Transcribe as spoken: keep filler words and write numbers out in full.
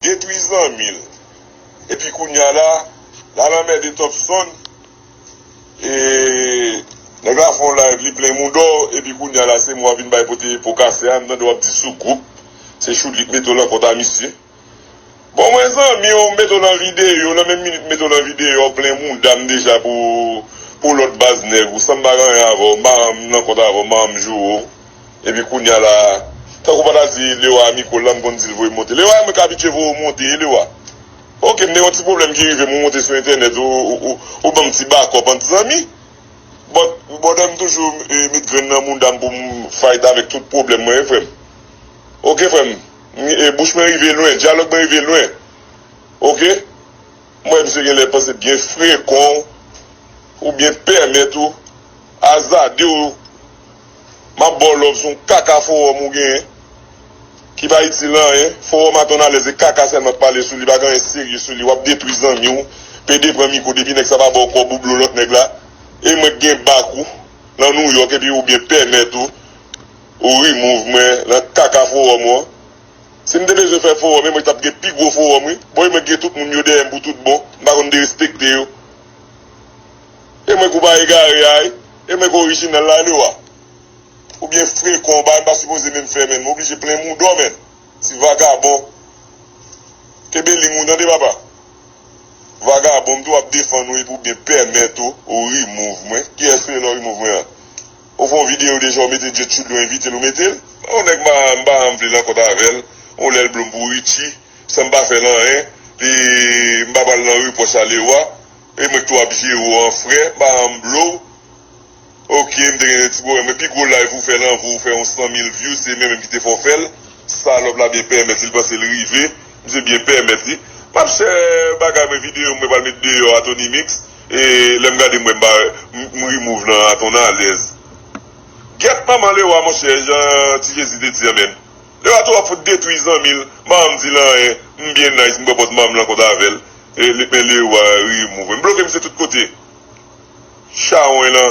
detwi zanmi l. Epi kounye a la, l al anmède Topson. E nèg la fè yon live, li plen moudò, epi kounye a la, se mwen w ap vin bay pote po kase a, m tande w ap di sou gwoup, se Choudlik mete w nan kont a misye. Bon, mwen zanmi w, m mete w nan videyo, nan menm minit m mete w nan videyo, w plen mouda m deja pou, pou lòt baz nèg ou, san m pa gen anyen avè w, m pa janm nan kont avè w, m pa janm joure w. Epi kounye a la, tankou w pa ta di Lewa a mikwo l la, m konn di l voye m monte. Lewa, mwen ka abitye voye w monte, Lewa. Oke, m te gen yon ti pwoblèm ki rive m, ou monte sou entènèt, ou, ou, ou, ou ban m ti bakòp ant zanmi. But, brother, m toujou, eh, met grenn nan mouda m pou m fight avèk tout pwoblèm mwen, wi, frè m. Oke, frè m. M, eh, bouch mwen rive lwen, dyalòg mwen rive lwen. Oke? M wè misye genlè panse byen frekan ou byen pèmèt ou azade w. M ap ba w love sou yon kaka fowòm ou genyen ki pa itil anyen. Fowòm a Tonalèz e kaka sèlman k pale sou li, pa gen anyen serye sou li. W ap detwi zanmi w. Pede pran mikwo depi nèg sa pa ba w kòb ou blo lòt nèg la. E mwen k gen bak ou nan Nouyòk epi ou byen pèmèt ou, ou remove mwen nan kaka fowòm ou an. Si m te bezwen fè fowòm, e mwen t ap gen pi gwo fowòm, wi. Bon, e mwen gen tout moun yo dèyè m pou tout bon. M pa konn derespekte yo. E mwen k ou pa egare a, wi. E mwen k orijinal la, Lewa. Ou byen frekan, bagay m pa sipoze menm fè, menm. M oblije plen mouda w, menm. Ti vagabon. Kenbe liy ou, tande, papa. Vagabon, m tou ap defann ou epi w byen pèmèt ou, ou remove mwen. Kiyès ou ye lè w remove mwen an? Ou fè yon videyo deja, ou mete Jet Choudo envite l, ou mete l. Yon nèg m pa, m pa janm vle nan kont avè l. Yon lè l blo m pou Richie, san m pa fè l anyen. Li, m pa pral nan repwòch a Lewa. E mwen k tou ap jere w an frè, m pa janm blo w. Oke, m te gen ti pwoblèm. Men pi gwo live ou fè l anvan ou fè yon san mil views, se mwen menm ki te fè w fè l. Salòp la byen pèmèt li, l panse l rive. Misye byen pèmèt li. M ap share bagay mwen, videyo mwen pral met deyò a Tony Mix. E lè m gade mwen, m pa, m, m remove nan a Tonalèz. Gyèt manman Lewa, monchè, jan Ti Jezi te di an menm. Lewa tou ap fout detwi zanmi l, m pa janm di l anyen, m byen nice, m pran pòz manman m nan kont avè l. E li, men Lewa remove. M bloke misye tout kote. Chawony lan.